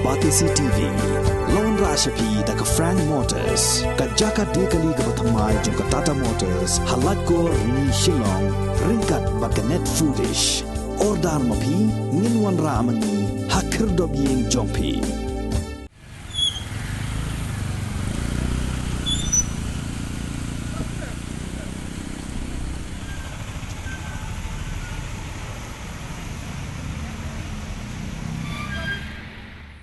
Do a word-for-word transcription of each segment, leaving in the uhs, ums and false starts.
Batesi T V, la wanrah sha phi da ka Frank Motors, ka jaka die kali kaba thymmai jong ka Tata Motors, ha Laitkor, Rni, Shillong, ryngkat bad ka Net Foodish. Order ma phi, ngin wanrah ma ngi ha khyrdop ïing jong phi.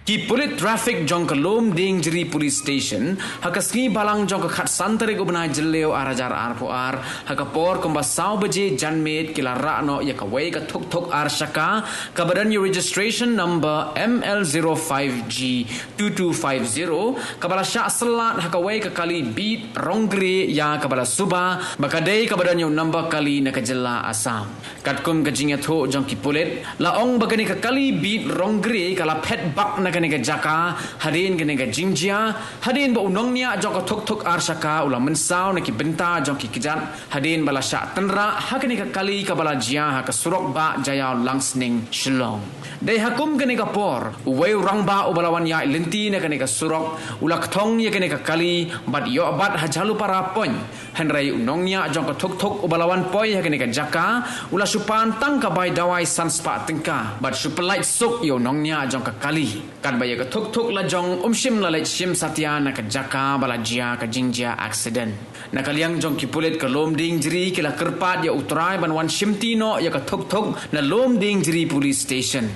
Ki pulit traffic jong ka Lumdiengjri Police Station, ha ka sngi Balang jong ka khatsan tarik u bnai Jylliew ar hajar arphew ar, ha ka por kumba saw baje janmiet ki la rah noh ïa kawei ka thuk thuk ar shaka, kaba don ïa u registration number M L zero five G two two five zero, kaba la shah syllat ha kawei ka kali Beat Rong Gre ïa kaba la suba ba ka dei kaba don ïa u number kali na ka jylla Assam. Katkum ka jingïathuh jong ki pulit, la ong ba kane ka kali Beat Rong Gre ka la phet bak na kane ka jaka, hadien kane ka jingjia, hadien ba u nongniah jong ka thuk thuk ar shaka u la mynsaw na ki bynta jong ki kjat, hadien ba la shah tynrah ha kane ka kali kaba la jia ha ka surok bah Jaïaw Langsning, Shillong. Dei ha kum kane ka por, uwei u rangbah uba la wan ïaid lynti na kane ka surok u la kthong ïa kane ka kali bad ïoh bat ha Jhalupara Point. Hynrei u nongniah jong ka thuk thuk uba la wan poi ha kane ka jaka u la shu pan tang ka bai dawai san spah tyngka bad shu pyllait suk ïa u nongniah jong ka kali. Katba ïa ka thuk thuk la jong, um shym la leit shim satia na ka jaka ba la jia ka jingjia accident. Na ka liang jong ki pulit ka Lumdiengjri ki la kyrpad ïa U Trai ban wan shimti noh ïa ka thuk thuk na Lumdiengjri Police Station.